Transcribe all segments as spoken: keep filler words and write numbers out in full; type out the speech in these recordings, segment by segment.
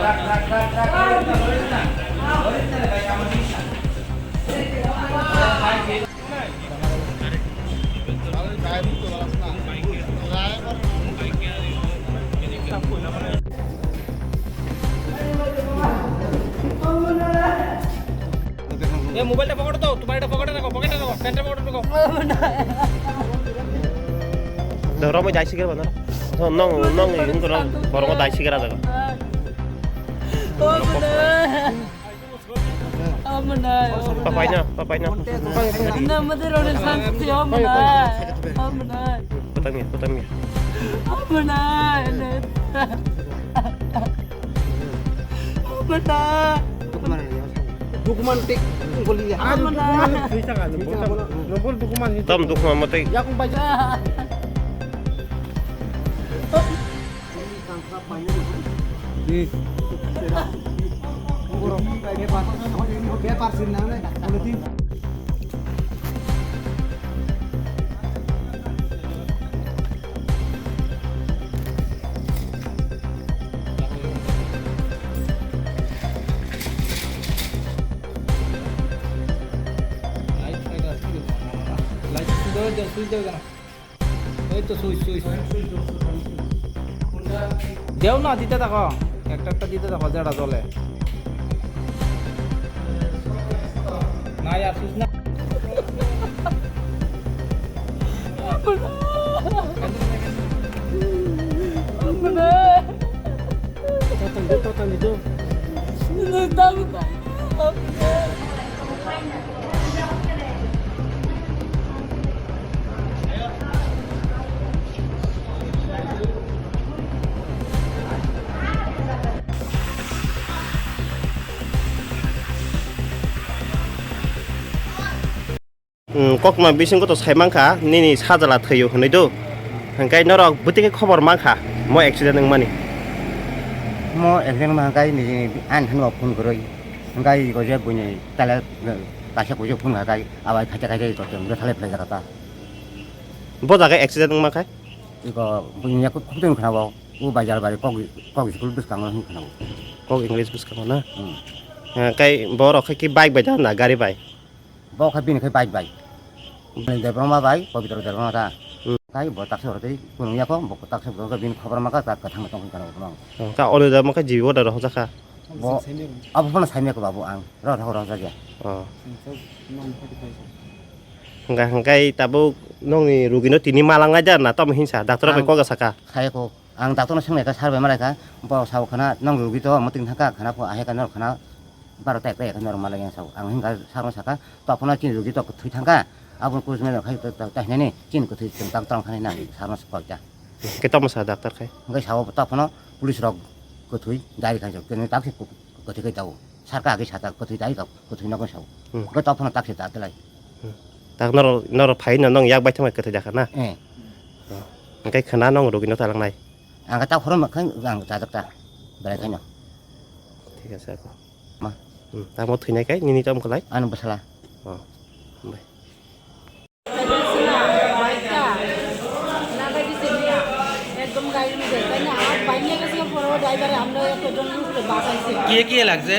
এ মোবাইলটা পকেটে দাও, তোমার এটা পকেটে রাখো, পকেটে রাখো, প্যান্টের পকেটে রাখো। Doro mo dai sigira bana. So nong nong yung kono borok dai sigira daga. Papai na, papai na. Na mother ore santi, oh, mana? Oh, mana? Patang ya, patang ya. Oh, mana? Oh, mana? Dukman tik goli ya. Oh, mana? Tam dukman mate. Ya kung baja. Light switch off, switch off. এই তো switch, switch. দেও না, দিতে থাকো। একটা একটা দিতে থাকো, যেটা জ্বলে। না, আর সুইচ না। Kokma bisingo to sai mankha nini sajla thwiyo hwnwi do. Hwnkhe norok bwtwi khe khobor mankha mo accident wngmani. Mo accident wngma hwnkhe nini ani hango phone kwrwi hwnkhe iko je buini tala kaisa kuisa phone kha kai abai khacha khacha iko tong bwthalai phlai jaga ta. Bo jaga accident wngma khe? Iko buini yakuk khubtwng khna bo u bajar bari kok kok school bwskango hwn khna bo. Kok English bwskango na? Hmm. Hwnkhe borok khe ki bike bai da na gari bai? Bo khe bini khe bike bai. Bini Debbarma bai, Pabitra Debbarma ta. Hmm. Kai bo taksa rotei kunung yako, bo taksa bo bini khobor maka ta kwthang tong kana bo. Ka olo da maka jibi order ho jaka. Bo abo phano saimya ko babu ang. Ro thago ro jagya. Oh. Hwnkhe hwnkhe tabuk nongni rugino tini malangnai da na tamo hinsa doctor bai koga saka. Khaye ko. Ang doctor no swngnai kha, sir bai malai kha, bo sao khana, "Nong rugi to mwtwng thangkha, khana pho ahai kha norok khana, baro ta ekta ekha norok malai yang sao." Ang hinkha sir no sakha, "Tokphano chini rugi to kwthwi thangkha, aboni kuchumani khai ta hinani chini kwthwi chwng tang tang khanai nang," sir no koi ta. Khe tamo sa doctor khai? Hwnkhe sao tokphano police rok kwthwi dari khai, kene tak se kwthwi khai tao. Sar ka agi sata kwthwi dai ka kwthwi nokni sao. Hmm. Hwnkhe tokphano taksi ta telai. Hmm. Tak norok, norok phai no nong yak bai thangbai kwthwi dakha na? Eh. Oh. Hwnkhe khna nong rugi no talangnai. Ang ka ta khoro ma khan ang ta ta ta. Belai khaino. Thik ase ako. Ma. Hmm. Tamo thwinai kai nini tamo khlai? Ano bwsala. Oh. Hambai. বাইকটা লাগাই দিছে মিয়া, একদম গাড়ির মধ্যে, তাই না? আর বাইক নিয়ে গেছে, পরে ড্রাইভারে আমরা এতজন উঠলে বাঁচাইছে। কে কে লাগছে?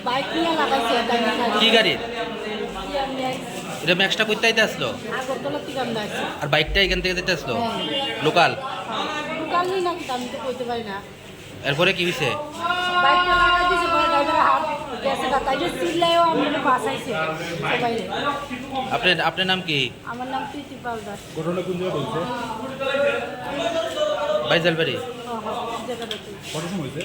বাইক নিয়ে লাগাইছে, তাই না? কি গাড়ি? ইয়া, ম্যাক্স। এটা ম্যাক্সটা কোথায় আসলো? আগরতলা থেকে আমরা আসছি। আর বাইকটা এখান থেকে যেতে আসলো? হ্যাঁ। লোকাল? লোকাল নেই নাকি, তা আমি তো কইতে পারি না। এরপরে কি হইছে? বাইকটা লাগাই দিছে, পরে ড্রাইভার হাত গেছে গা, তাই যে চিল্লায়ও আমরা বাঁচাইছে সবাই। আপনার, আপনার নাম কি? আমার নাম প্রীতি পালদার। ঘটনা কোন জায়গায় হয়েছে? বাইজালবাড়ি। হ্যাঁ, হ্যাঁ, জায়গাটাতে। কটার সময় হয়েছে?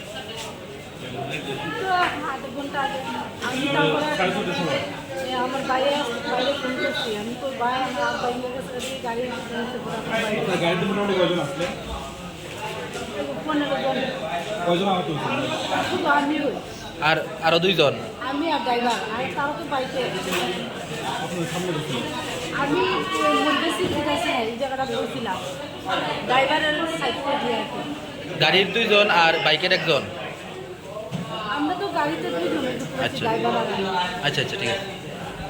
তো আধ ঘন্টা আগে। আমি তারপরে সাড়ে ছটার সময়। এ, আমার বাইরে, বাইরে ফোন করছি। আমি তো ভাই, আমার আব্বা নিয়ে গেছে, গাড়ি নিয়ে গেছে, পুরো আমার বাইরে। আপনার গাড়িতে মোটামুটি কয়জন আসলে? পনেরো জন। কয়জন আহত হয়েছে? শুধু আমি ওই। আর আরো দুইজন? আমি আর ড্রাইভার, আর তারা তো বাইকে। আপনার সামনে বসছিল? আমি ওই মধ্যে সিট উঠেছি না, এই জায়গাটা বসছিলাম। ড্রাইভারের সাইড করে দিয়ে আর কি। গাড়ির দুইজন আর বাইকের একজন? আমরা তো গাড়িতে দুইজন, একটু পড়েছি, আচ্ছা। ড্রাইভার আর আমি। আচ্ছা, আচ্ছা, ঠিক আছে।